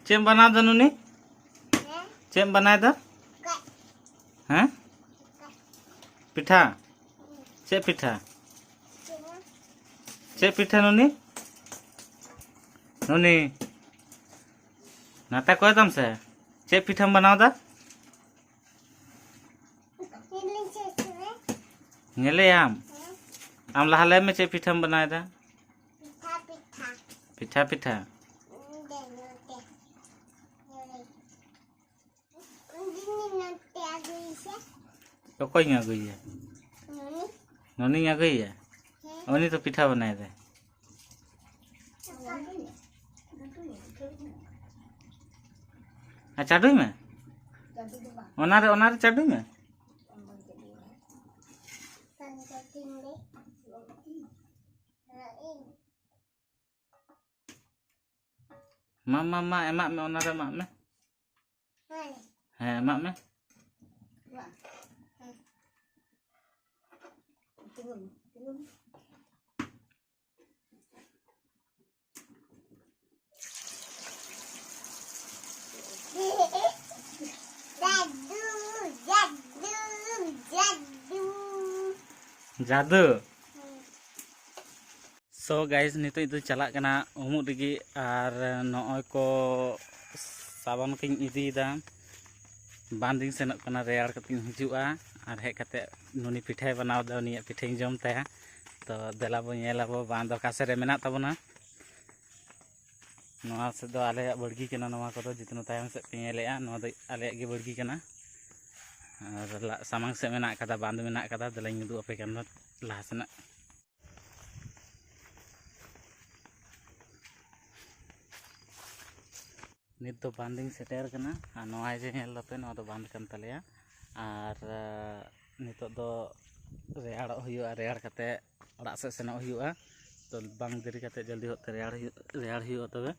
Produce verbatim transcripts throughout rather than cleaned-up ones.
ᱪᱮᱫ ᱮᱢ ᱵᱮᱱᱟᱣ ᱫᱟ ᱱᱩᱱᱤ? ᱪᱮᱫ ᱮᱢ ᱵᱮᱱᱟᱣ ᱫᱟ? ᱦᱮᱸ? ᱯᱤᱴᱷᱟ? ᱪᱮᱫ ᱯᱤᱴᱷᱟ? ᱪᱮᱫ ᱯᱤᱴᱷᱟ ᱱᱩᱱᱤ? ᱱᱩᱱᱤ, ᱱᱟᱛᱮ ᱠᱚᱭ ᱛᱟᱢ ᱥᱮ? ᱪᱮᱫ ᱯᱤᱴᱷᱟᱹᱢ ᱵᱮᱱᱟᱣ ᱫᱟ? ᱧᱮᱞᱮᱭᱟᱢ? ᱟᱢ ᱞᱟᱦᱟ ᱞᱟᱹᱭ ᱢᱮ, ᱪᱮᱫ ᱯᱤᱴᱷᱟᱹᱢ ᱵᱮᱱᱟᱣ ᱫᱟ? ᱯᱤᱴᱷᱟ, ᱯᱤᱴᱷᱟ᱾ ᱯᱤᱴᱷᱟ, ᱯᱤᱴᱷᱟ᱾ ᱱᱚᱰᱮ, ᱱᱚᱰᱮ᱾ ᱱᱚᱰᱮ᱾ ᱩᱱᱤ ᱱᱚᱛᱮ ᱟᱹᱜᱩᱭᱮᱥᱮ᱾ ᱚᱠᱚᱭᱤᱧ ᱟᱹᱜᱩᱭᱮᱭᱟ? ᱱᱩᱱᱤ᱾ ᱱᱩᱱᱤᱧ ᱟᱹᱜᱩᱭᱮᱭᱟ? ᱦᱮᱸ᱾ ᱩᱱᱤ ᱛᱚ ᱯᱤᱴᱷᱟ ᱵᱮᱱᱟᱣ ᱫᱟᱭ᱾ ᱟᱨ ᱪᱟᱰᱚᱭ ᱢᱮ᱾ ᱚᱱᱟᱨᱮ, ᱚᱱᱟᱨᱮ ᱪᱟᱰᱚᱭ ᱢᱮ᱾ ᱢᱟ, ᱢᱟ, ᱢᱟ, ᱮᱢᱟᱜ ᱢᱮ, ᱚᱱᱟᱨᱮ ᱮᱢᱟᱜ ᱢᱮ᱾ ᱦᱮᱸ, ᱮᱢᱟᱜ ᱢᱮ᱾ ᱡᱟᱫᱩ, ᱡᱟᱫᱩ, ᱡᱟᱫᱩ᱾ ᱡᱟᱫᱩ? ᱦᱮᱸ᱾ So guys, ᱱᱤᱛᱚᱜ ᱫᱚ ᱪᱟᱞᱟᱜ ᱠᱟᱱᱟ ᱩᱢᱩᱜ ᱞᱟᱹᱜᱤᱫ, ᱟᱨ ᱱᱚᱜᱼᱚᱭ ᱠᱚ ᱥᱟᱵᱚᱱ ᱠᱚᱧ ᱤᱫᱤᱭᱮᱫᱟ, ᱵᱟᱸᱫᱤᱧ ᱥᱮᱱᱚᱜ ᱠᱟᱱᱟ, ᱨᱮᱭᱟᱲ ᱠᱟᱛᱮᱧ ᱦᱤᱡᱩᱜᱼᱟ᱾ ᱟᱨ ᱦᱮᱡ ᱠᱟᱛᱮ ᱱᱩᱱᱤ ᱯᱤᱴᱷᱟᱹᱭ ᱵᱮᱱᱟᱣ ᱮᱫᱟ, ᱩᱱᱤᱭᱟᱜ ᱯᱤᱴᱷᱟᱹᱧ ᱡᱚᱢ ᱛᱟᱭᱟ᱾ ᱛᱚ ᱫᱮᱞᱟ ᱵᱚ ᱧᱮᱞ ᱟᱵᱚ ᱵᱟᱸᱫ ᱚᱠᱟ ᱥᱮᱫ ᱨᱮ ᱢᱮᱱᱟᱜ ᱛᱟᱵᱚᱱᱟ᱾ ᱱᱚᱣᱟ ᱥᱮᱫ ᱫᱚ ᱟᱞᱮᱭᱟᱜ ᱵᱟᱲᱜᱮ ᱠᱟᱱᱟ, ᱱᱚᱣᱟ ᱠᱚᱫᱚ ᱡᱤᱛᱱᱟᱹ ᱛᱟᱭᱚᱢ ᱥᱮᱫ ᱯᱮ ᱧᱮᱞᱮᱜᱼᱟ, ᱱᱚᱣᱟ ᱫᱚ ᱟᱞᱮᱭᱟᱜ ᱜᱮ ᱵᱟᱲᱜᱮ ᱠᱟᱱᱟ᱾ ᱟᱨ ᱞᱟ-, ᱥᱟᱢᱟᱝ ᱥᱮᱫ ᱢᱮᱱᱟᱜ ᱠᱟᱫᱟ, ᱵᱟᱸᱫ ᱢᱮᱱᱟᱜ ᱠᱟᱫᱟ, ᱫᱮᱞᱟᱧ ᱩᱫᱩᱜ ᱟᱯᱮ ᱠᱟᱱ ᱫᱚ ᱞᱟᱦᱟ ᱥᱮᱱᱟᱜ᱾ ᱱᱤᱛ ᱫᱚ ᱵᱟᱸᱫᱤᱧ ᱥᱮᱴᱮᱨ ᱠᱟᱱᱟ, ᱟᱨ ᱱᱚᱣᱟ ᱡᱮ ᱧᱮᱞ ᱫᱟᱯᱮ, ᱱᱚᱣᱟ ᱫᱚ ᱵᱟᱸᱫ ᱠᱟᱱ ᱛᱟᱞᱮᱭᱟ᱾ ᱟᱨ, ᱮ, ᱱᱤᱛᱚᱜ ᱫᱚ ᱨᱮᱭᱟᱲᱚᱜ ᱦᱩᱭᱩᱜᱼᱟ, ᱨᱮᱭᱟᱲ ᱠᱟᱛᱮ ᱚᱲᱟᱜ ᱥᱮᱫ ᱥᱮᱱᱚᱜ ᱦᱩᱭᱩᱜᱼᱟ᱾ ᱛᱚ ᱵᱟᱝ ᱫᱮᱨᱤ ᱠᱟᱛᱮ ᱡᱚᱞᱫᱤ ᱦᱚᱫ ᱛᱮ ᱨᱮᱭᱟᱲ ᱦᱩᱭᱩᱜ, ᱨᱮᱭᱟᱲ ᱦᱩᱭᱩᱜᱼᱟ ᱛᱚᱵᱮ᱾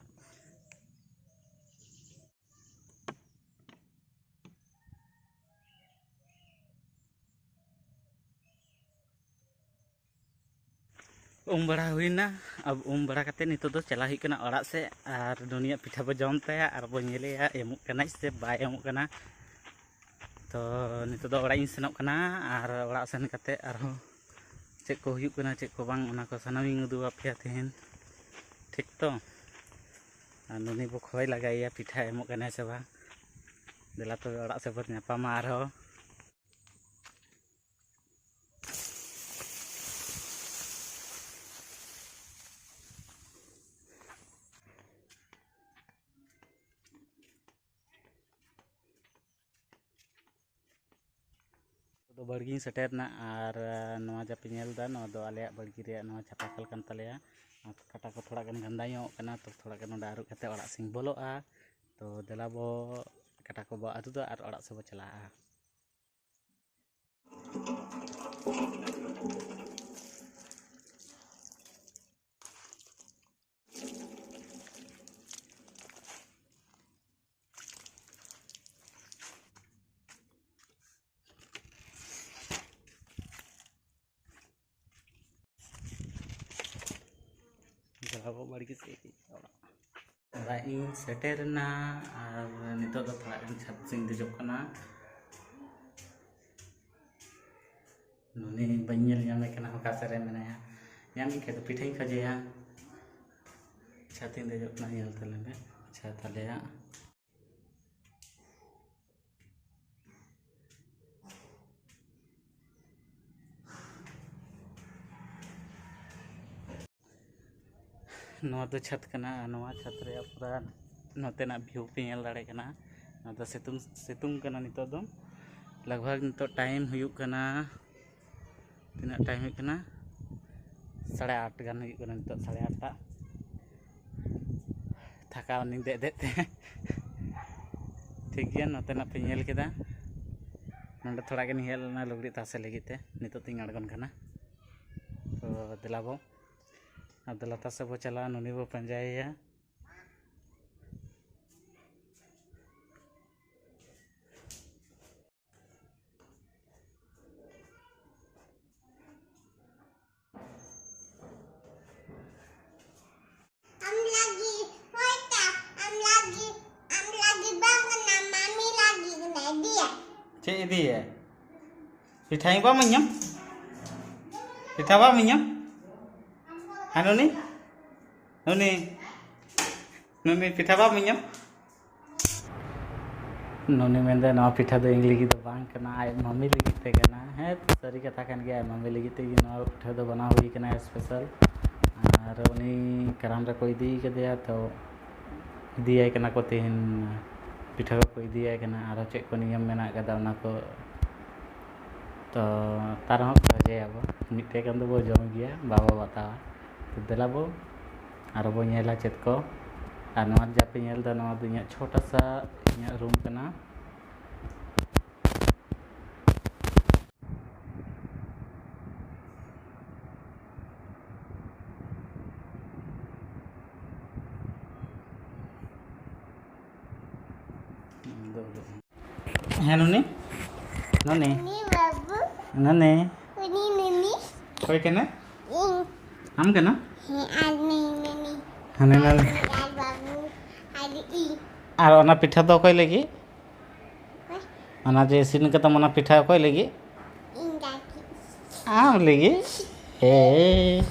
ᱩᱢ ᱵᱟᱲᱟ ᱦᱩᱭᱱᱟ᱾ ᱟᱵ-, ᱩᱢ ᱵᱟᱲᱟ ᱠᱟᱛᱮ ᱱᱤᱛᱚᱜ ᱫᱚ ᱪᱟᱞᱟᱜ ᱦᱩᱭᱩᱜ ᱠᱟᱱᱟ ᱚᱲᱟᱜ ᱥᱮᱫ, ᱟᱨ ᱱᱩᱱᱤᱭᱟᱜ ᱯᱤᱴᱷᱟᱹ ᱵᱚ ᱡᱚᱢ ᱛᱟᱭᱟ, ᱟᱨ ᱵᱚ ᱧᱮᱞᱮᱭᱟ ᱮᱢᱚᱜ ᱠᱟᱱᱟᱭ ᱥᱮ ᱵᱟᱭ ᱮᱢᱚᱜ ᱠᱟᱱᱟ᱾ ᱛᱚ ᱱᱤᱛᱚᱜ ᱫᱚ ᱚᱲᱟᱜ ᱤᱧ ᱥᱮᱱᱚᱜ ᱠᱟᱱᱟ, ᱟᱨ ᱚᱲᱟᱜ ᱥᱮᱱ ᱠᱟᱛᱮ ᱟᱨᱦᱚᱸ ᱪᱮᱫ ᱠᱚ ᱦᱩᱭᱩᱜ ᱠᱟᱱᱟ, ᱪᱮᱫ ᱠᱚ ᱵᱟᱝ, ᱚᱱᱟ ᱠᱚ ᱥᱟᱱᱟᱢᱤᱧ ᱩᱫᱩᱜ ᱟᱯᱮᱭᱟ ᱛᱮᱦᱮᱧ, ᱴᱷᱤᱠ ᱛᱚ? ᱟᱨ ᱱᱩᱱᱤ ᱵᱚ ᱠᱷᱚᱭ ᱞᱟᱜᱟᱭᱮᱭᱟ, ᱯᱤᱴᱷᱟᱹ ᱮᱢᱚᱜ ᱠᱟᱱᱟᱭ ᱥᱮ ᱵᱟᱝ᱾ ᱫᱮᱞᱟ ᱛᱚᱵᱮ ᱚᱲᱟᱜ ᱥᱮᱫ ᱵᱚᱱ ᱧᱟᱯᱟᱢᱟ ᱟᱨᱦᱚᱸ᱾ ᱫᱚ ᱵᱟᱲᱜᱮᱧ ᱥᱮᱴᱮᱨ ᱮᱱᱟ, ᱟᱨ ᱱᱚᱣᱟ ᱡᱟᱯᱮ ᱧᱮᱞ ᱮᱫᱟ, ᱱᱚᱣᱟ ᱫᱚ ᱟᱞᱮᱭᱟᱜ ᱵᱟᱲᱜᱮ ᱨᱮᱭᱟᱜ ᱱᱚᱣᱟ ᱪᱟᱯᱟ ᱠᱚᱞ ᱠᱟᱱ ᱛᱟᱞᱮᱭᱟ᱾ ᱟᱨ ᱠᱟᱴᱟ ᱠᱚ ᱛᱷᱚᱲᱟ ᱜᱟᱱ ᱜᱟᱱᱫᱟ ᱧᱚᱜ ᱠᱟᱱᱟ, ᱛᱚ ᱛᱷᱚᱲᱟ ᱜᱟᱱ ᱱᱚᱰᱮ ᱟᱹᱨᱩᱵ ᱠᱟᱛᱮ ᱚᱲᱟᱜ ᱥᱮᱫ ᱤᱧ ᱵᱚᱞᱚᱜᱼᱟ᱾ ᱛᱚ ᱫᱮᱞᱟ ᱵᱚ ᱠᱟᱴᱟ ᱠᱚᱵᱚ ᱟᱹᱨᱩᱵᱟ ᱟᱨ ᱚᱲᱟᱜ ᱥᱮᱫ ᱵᱚ ᱪᱟᱞᱟᱜᱼᱟ᱾ ᱫᱮᱞᱟ ᱵᱚ ᱵᱟᱲᱜᱮ ᱥᱮᱫ ᱚᱲᱟᱜ᱾ ᱚᱲᱟᱜ ᱤᱧ ᱥᱮᱴᱮᱨ ᱮᱱᱟ, ᱟᱨ ᱱᱤᱛᱚᱜ ᱫᱚ ᱛᱷᱚᱲᱟ ᱜᱟᱱ ᱪᱷᱟᱫᱽ ᱥᱮᱫ ᱤᱧ ᱫᱮᱡᱚᱜ ᱠᱟᱱᱟ᱾ ᱱᱩᱱᱤ ᱵᱟᱹᱧ ᱧᱮᱞ ᱧᱟᱢᱮ ᱠᱟᱱᱟ, ᱚᱠᱟ ᱥᱮᱫ ᱨᱮ ᱢᱮᱱᱟᱭᱟ᱾ ᱧᱟᱢᱤᱧ ᱠᱷᱟᱡ ᱫᱚ ᱯᱤᱴᱷᱟᱹᱧ ᱠᱷᱚᱡᱮᱭᱟ᱾ ᱪᱷᱟᱫᱽ ᱤᱧ ᱫᱮᱡᱚᱜ ᱠᱟᱱᱟ, ᱧᱮᱞ ᱛᱟᱞᱮ ᱢᱮ᱾ ᱪᱷᱟᱫᱽ ᱟᱞᱮᱭᱟᱜ᱾ ᱱᱚᱣᱟ ᱫᱚ ᱪᱷᱟᱫᱽ ᱠᱟᱱᱟ, ᱟᱨ ᱱᱚᱣᱟ ᱪᱷᱟᱫᱽ ᱨᱮᱭᱟᱜ ᱯᱩᱨᱟ ᱱᱚᱛᱮᱱᱟᱜ ᱵᱷᱤᱭᱩ ᱯᱮ ᱧᱮᱞ ᱫᱟᱲᱮᱭᱟᱜ ᱠᱟᱱᱟ᱾ ᱱᱚᱣᱟ ᱫᱚ ᱥᱤᱛᱩᱝ, ᱥᱤᱛᱩᱝ ᱠᱟᱱᱟ ᱱᱤᱛᱚᱜ ᱫᱚ᱾ ᱞᱟᱜᱽ ᱵᱷᱟᱜᱽ ᱱᱤᱛᱚᱜ ᱴᱟᱭᱤᱢ ᱦᱩᱭᱩᱜ ᱠᱟᱱᱟ, ᱛᱤᱱᱟᱹᱜ ᱴᱟᱭᱤᱢ ᱦᱩᱭᱩᱜ ᱠᱟᱱᱟ? ᱥᱟᱲᱮ ᱟᱴ ᱜᱟᱱ ᱦᱩᱭᱩᱜ ᱠᱟᱱᱟ ᱱᱤᱛᱚᱜ, ᱥᱟᱲᱮ ᱟᱴ ᱴᱟ᱾ ᱛᱷᱟᱠᱟᱣ ᱱᱟᱹᱧ ᱫᱮᱡ ᱫᱮᱡ ᱛᱮ᱾ ᱴᱷᱤᱠ ᱜᱮᱭᱟ, ᱱᱚᱛᱮᱱᱟᱜ ᱯᱮ ᱧᱮᱞ ᱠᱮᱫᱟ᱾ ᱱᱚᱰᱮ ᱛᱷᱚᱲᱟ ᱜᱟᱱ ᱦᱮᱡ ᱞᱮᱱᱟ ᱞᱩᱜᱽᱲᱤ ᱛᱟᱥᱮ ᱞᱟᱹᱜᱤᱫ ᱛᱮ, ᱱᱤᱛᱚᱜ ᱛᱤᱧ ᱟᱬᱜᱚᱱ ᱠᱟᱱᱟ᱾ ᱛᱚ ᱫᱮᱞᱟ ᱵᱚ, ᱟᱫᱚ ᱞᱟᱛᱟᱨ ᱥᱮᱫ ᱵᱚ ᱪᱟᱞᱟᱜᱼᱟ, ᱱᱩᱱᱤ ᱵᱚ ᱯᱟᱸᱡᱟᱭᱮᱭᱟ᱾ ᱪᱮᱫ ᱤᱫᱤᱭᱟ? ᱯᱤᱴᱷᱟᱹᱧ ᱵᱟᱢ ᱤᱧᱟᱢ? ᱯᱤᱴᱷᱟᱹ ᱵᱟᱢ ᱤᱧᱟᱢ? ᱦᱮᱸ, ᱱᱩᱱᱤ? ᱱᱩᱱᱤ? ᱱᱩᱱᱤ ᱯᱤᱴᱷᱟᱹ ᱵᱟᱢ ᱤᱧᱟᱢ? ᱱᱩᱱᱤ ᱢᱮᱱᱫᱟ, "ᱱᱚᱣᱟ ᱯᱤᱴᱷᱟᱹ ᱫᱚ ᱤᱧ ᱞᱟᱹᱜᱤᱫ ᱫᱚ ᱵᱟᱝ ᱠᱟᱱᱟ, ᱟᱡ ᱢᱟᱢᱤ ᱞᱟᱹᱜᱤᱫ ᱛᱮ ᱠᱟᱱᱟ᱾" ᱦᱮᱸ, ᱥᱟᱹᱨᱤ ᱠᱟᱛᱷᱟ ᱠᱟᱱ ᱜᱮᱭᱟ, ᱟᱡ ᱢᱟᱢᱤ ᱞᱟᱹᱜᱤᱫ ᱛᱮᱜᱮ ᱱᱚᱣᱟ ᱯᱤᱴᱷᱟᱹ ᱫᱚ ᱵᱮᱱᱟᱣ ᱦᱩᱭ ᱠᱟᱱᱟ special᱾ ᱟᱨ ᱩᱱᱤ ᱠᱟᱨᱟᱢ ᱨᱮᱠᱚ ᱤᱫᱤ ᱠᱟᱫᱮᱭᱟ, ᱛᱚ ᱤᱫᱤᱭᱟᱭ ᱠᱟᱱᱟ ᱠᱚ ᱛᱮᱦᱮᱧ, ᱯᱤᱴᱷᱟᱹ ᱠᱚᱠᱚ ᱤᱫᱤᱭᱟᱭ ᱠᱟᱱᱟ, ᱟᱨᱚ ᱪᱮᱫ ᱠᱚ ᱱᱤᱭᱚᱢ ᱢᱮᱱᱟᱜ ᱠᱟᱫᱟ ᱚᱱᱟ ᱠᱚ᱾ ᱛᱚ ᱛᱟᱨ ᱨᱮᱦᱚᱸ ᱠᱷᱚᱡᱮᱭᱟᱵᱚ, ᱢᱤᱫᱴᱮᱡ ᱜᱟᱱ ᱫᱚᱵᱚ ᱡᱚᱢ ᱜᱮᱭᱟ, ᱵᱟᱵᱚ ᱵᱟᱛᱟᱣᱟ᱾ ᱛᱚ ᱫᱮᱞᱟ ᱵᱚ ᱟᱨᱚ ᱵᱚ ᱧᱮᱞᱟ ᱪᱮᱫ ᱠᱚ᱾ ᱟᱨ ᱱᱚᱣᱟ ᱡᱟ ᱯᱮ ᱧᱮᱞ ᱮᱫᱟ, ᱱᱚᱣᱟ ᱫᱚ ᱤᱧᱟᱹᱜ ᱪᱷᱳᱴᱟ ᱥᱟ ᱤᱧᱟᱹᱜ room ᱠᱟᱱᱟ᱾ ᱦᱮᱸ, ᱱᱩᱱᱤ? ᱱᱩᱱᱤ? ᱩᱱᱤ ᱵᱟᱹᱵᱩ᱾ ᱱᱩᱱᱤ? ᱩᱱᱤ ᱱᱩᱱᱤ᱾ ᱚᱠᱚᱭ ᱠᱟᱱᱟ? ᱤᱧ᱾ ᱟᱢ ᱠᱟᱱᱟ? ᱦᱮᱸ, ᱟᱨ ᱱᱩᱭ ᱱᱩᱱᱤ᱾ ᱦᱟᱱᱮ ᱱᱩᱱᱤ᱾ ᱟᱨ ᱵᱟᱹᱵᱩ, ᱟᱨ ᱤᱧ᱾ ᱟᱨ ᱚᱱᱟ ᱯᱤᱴᱷᱟᱹ ᱫᱚ ᱚᱠᱚᱭ ᱞᱟᱹᱜᱤᱫ? ᱚᱠᱚᱭ? ᱚᱱᱟ ᱡᱮ ᱤᱥᱤᱱ ᱠᱟᱫᱟᱢ, ᱚᱱᱟ ᱯᱤᱴᱷᱟᱹ ᱚᱠᱚᱭ ᱞᱟᱹᱜᱤᱫ? ᱤᱧ ᱞᱟᱹᱜᱤᱫ᱾ ᱟᱢ ᱞᱟᱹᱜᱤᱫ? ᱮ,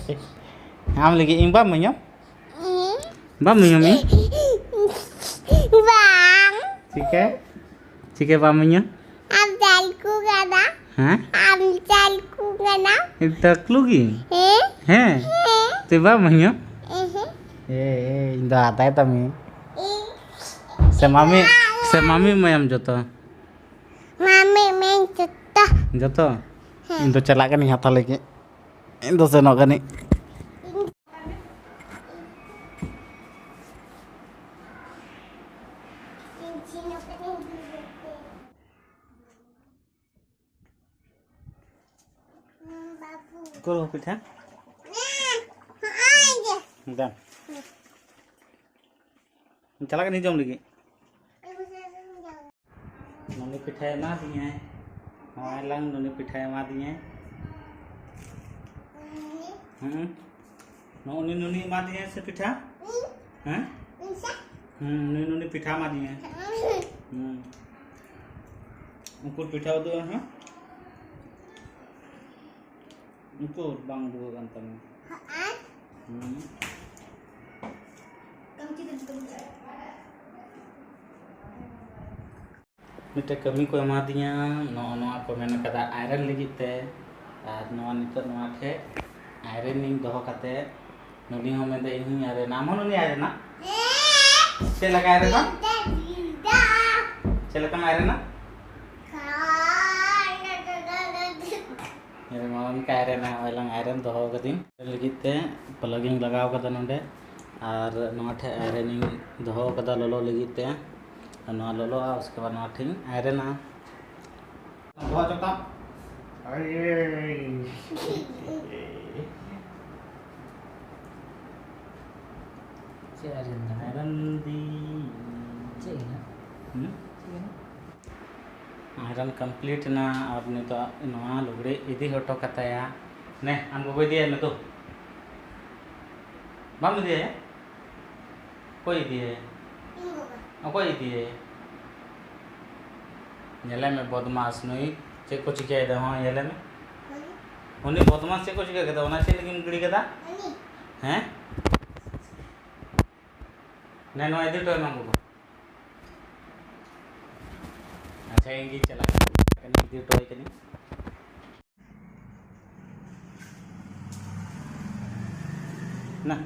ᱟᱢ ᱞᱟᱹᱜᱤᱫ ᱤᱧ ᱵᱟᱢ ᱤᱢᱟᱹᱧᱟ? ᱵᱟᱢ ᱤᱢᱟᱹᱧᱟ? ᱵᱟᱝ᱾ ᱪᱤᱠᱟᱹ? ᱪᱤᱠᱟᱹ ᱵᱟᱢ ᱤᱢᱟᱹᱧᱟ? ᱟᱢ ᱪᱟᱞᱠᱩ ᱠᱟᱱᱟ᱾ ᱦᱮᱸ? ᱟᱢ ᱪᱟᱞᱠᱩ ᱠᱟᱱᱟ᱾ ᱤᱧ ᱛᱟᱠᱞᱩ ᱜᱤᱧ? ᱦᱮᱸ? ᱦᱮᱸ? ᱦᱮᱸ᱾ ᱛᱮ ᱵᱟᱢ ᱤᱢᱟᱹᱧᱟ? ᱮᱦᱮᱸ᱾ ᱮ, ᱮ, ᱤᱧ ᱫᱚ ᱟᱫᱟᱭ ᱛᱟᱢᱤ᱾ ᱤᱧ᱾ ᱥᱮ ᱢᱟᱢᱤ, ᱥᱮ ᱢᱟᱢᱤ ᱮᱢᱟᱭᱟᱢ ᱡᱚᱛᱚ? ᱢᱟᱢᱤ ᱮᱢᱟᱭᱟᱹᱧ ᱡᱚᱛᱚ᱾ ᱡᱚᱛᱚ? ᱦᱮᱸ᱾ ᱤᱧ ᱫᱚ ᱪᱟᱞᱟᱜ ᱠᱟᱹᱱᱟᱹᱧ ᱦᱟᱛᱟᱣ ᱞᱟᱹᱜᱤᱫ᱾ ᱤᱧ ᱫᱚ ᱥᱮᱱᱚᱜ ᱠᱟᱹᱱᱟᱹᱧ᱾ ᱩᱠᱩᱨ ᱦᱚᱸ ᱯᱤᱴᱷᱟᱹ? ᱫᱮᱱ᱾ ᱪᱟᱞᱟᱜ ᱠᱟᱹᱱᱟᱹᱧ ᱡᱚᱢ ᱞᱟᱹᱜᱤᱫ᱾ ᱱᱩᱱᱤ ᱯᱤᱴᱷᱟᱹᱭ ᱮᱢᱟᱫᱤᱧᱟᱭ᱾ ᱱᱚᱜᱼᱚᱭ ᱞᱟᱝ ᱱᱩᱱᱤ ᱯᱤᱴᱷᱟᱹᱭ ᱮᱢᱟᱫᱤᱧᱟᱭ᱾ ᱦᱩᱸ᱾ ᱱᱩᱱᱤ, ᱱᱩᱱᱤ ᱮᱢᱟᱫᱤᱧᱟᱭ ᱥᱮ ᱯᱤᱴᱷᱟᱹ? ᱦᱮᱸ? ᱦᱩᱸ, ᱱᱩᱱᱤ, ᱱᱩᱱᱤ ᱯᱤᱴᱷᱟᱹ ᱮᱢᱟᱫᱤᱧᱟᱭ᱾ ᱦᱩᱸ᱾ ᱩᱠᱩᱨ ᱯᱤᱴᱷᱟᱹ ᱩᱫᱩᱜ ᱟᱢ ᱦᱟᱸᱜ᱾ ᱩᱠᱩᱨ ᱵᱟᱝ ᱩᱫᱩᱜᱚᱜ ᱠᱟᱱ ᱛᱟᱢᱟ᱾ ᱦᱚᱸᱜᱼᱚᱭ᱾ ᱦᱩᱸ᱾ ᱠᱟᱹᱢᱪᱤ ᱫᱚ ᱱᱤᱛᱚᱜ ᱫᱚ᱾ ᱢᱤᱫᱴᱮᱡ ᱠᱟᱹᱢᱤ ᱠᱚ ᱮᱢᱟᱫᱤᱧᱟ, ᱱᱚᱜᱼᱚ ᱱᱚᱣᱟ ᱠᱚ ᱢᱮᱱ ᱠᱟᱫᱟ iron ᱞᱟᱹᱜᱤᱫ ᱛᱮ᱾ ᱟᱨ ᱱᱚᱣᱟ ᱱᱤᱛᱚᱜ ᱱᱚᱣᱟ ᱴᱷᱮᱡ iron ᱤᱧ ᱫᱚᱦᱚ ᱠᱟᱛᱮ, ᱱᱩᱱᱤ ᱦᱚᱸ ᱢᱮᱱᱫᱟ ᱤᱧ ᱦᱚᱸᱧ iron ᱟ᱾ ᱟᱢ ᱦᱚᱸ ᱱᱩᱱᱤ iron ᱟ? ᱪᱮᱫ ᱞᱮᱠᱟ iron ᱟ? ᱪᱮᱫ ᱞᱮᱠᱟᱢ iron ᱟ? ᱧᱮᱞ ᱢᱮ, ᱚᱱᱠᱟ iron ᱟ, ᱱᱚᱜᱼᱚᱭ ᱞᱟᱝ iron ᱫᱚᱦᱚ ᱠᱟᱹᱫᱟᱹᱧ᱾ Iron ᱞᱟᱹᱜᱤᱫ ᱛᱮ plug ᱤᱧ ᱞᱟᱜᱟᱣ ᱠᱟᱫᱟ ᱱᱚᱰᱮ, ᱟᱨ ᱱᱚᱣᱟ ᱴᱷᱮᱡ iron ᱤᱧ ᱫᱚᱦᱚ ᱠᱟᱫᱟ ᱞᱚᱞᱚ ᱞᱟᱹᱜᱤᱫ ᱛᱮ᱾ ᱟᱨ ᱱᱚᱣᱟ ᱞᱚᱞᱚᱜᱼᱟ, ᱩᱥᱠᱮ ᱵᱟᱫ ᱱᱚᱣᱟ ᱴᱷᱮᱡ ᱤᱧ iron ᱟ᱾ ᱫᱚᱦᱚ ᱦᱚᱪᱚ ᱠᱟᱜ᱾ ᱪᱮᱫ iron ᱫᱟ? Iron ᱫᱤ᱾ ᱪᱮᱫ ᱦᱩᱭᱱᱟ? ᱦᱩᱸ? ᱪᱮᱫ ᱦᱩᱭᱱᱟ? Iron complete ᱮᱱᱟ᱾ ᱟᱨ ᱱᱤᱛᱚᱜ ᱱᱚᱣᱟ ᱞᱩᱜᱽᱲᱤ ᱤᱫᱤ ᱦᱚᱴᱚ ᱠᱟᱛᱟᱭᱟ᱾ ᱱᱮ, ᱟᱢ ᱜᱚᱜᱚ ᱤᱫᱤᱭᱟᱭ ᱢᱮ ᱛᱚ᱾ ᱵᱟᱢ ᱤᱫᱤᱭᱟᱭᱟ? ᱚᱠᱚᱭ ᱤᱫᱤᱭᱟᱭᱟ? ᱤᱧ ᱜᱚᱜᱚ᱾ ᱚᱠᱚᱭ ᱤᱫᱤᱭᱟᱭᱟ? ᱧᱮᱞᱮ ᱢᱮ ᱵᱚᱫᱢᱟᱥ ᱱᱩᱭ ᱪᱮᱫ ᱠᱚ ᱪᱤᱠᱟᱹᱭᱮᱫᱟ, ᱦᱚᱸ ᱧᱮᱞᱮ ᱢᱮ᱾ ᱦᱩᱸ᱾ ᱩᱱᱤ ᱵᱚᱫᱢᱟᱥ ᱪᱮᱫ ᱠᱚ ᱪᱤᱠᱟᱹ ᱠᱮᱫᱟ? ᱚᱱᱟ ᱪᱮᱫ ᱞᱟᱹᱜᱤᱫ ᱮᱢ ᱜᱤᱰᱤ ᱠᱮᱫᱟ? ᱩᱱᱤ᱾ ᱦᱮᱸ? ᱱᱮ ᱱᱚᱣᱟ ᱤᱫᱤ ᱦᱚᱴᱚ ᱟᱭ ᱢᱮ ᱜᱚᱜᱚ᱾ ᱟᱪᱪᱷᱟ, ᱤᱧ ᱜᱤᱧ ᱪᱟᱞᱟᱜ ᱠᱟᱱᱟ, ᱤᱫᱤ ᱦᱚᱴᱚ ᱟᱭ ᱠᱟᱹᱱᱟᱹᱧ᱾ ᱱᱟ᱾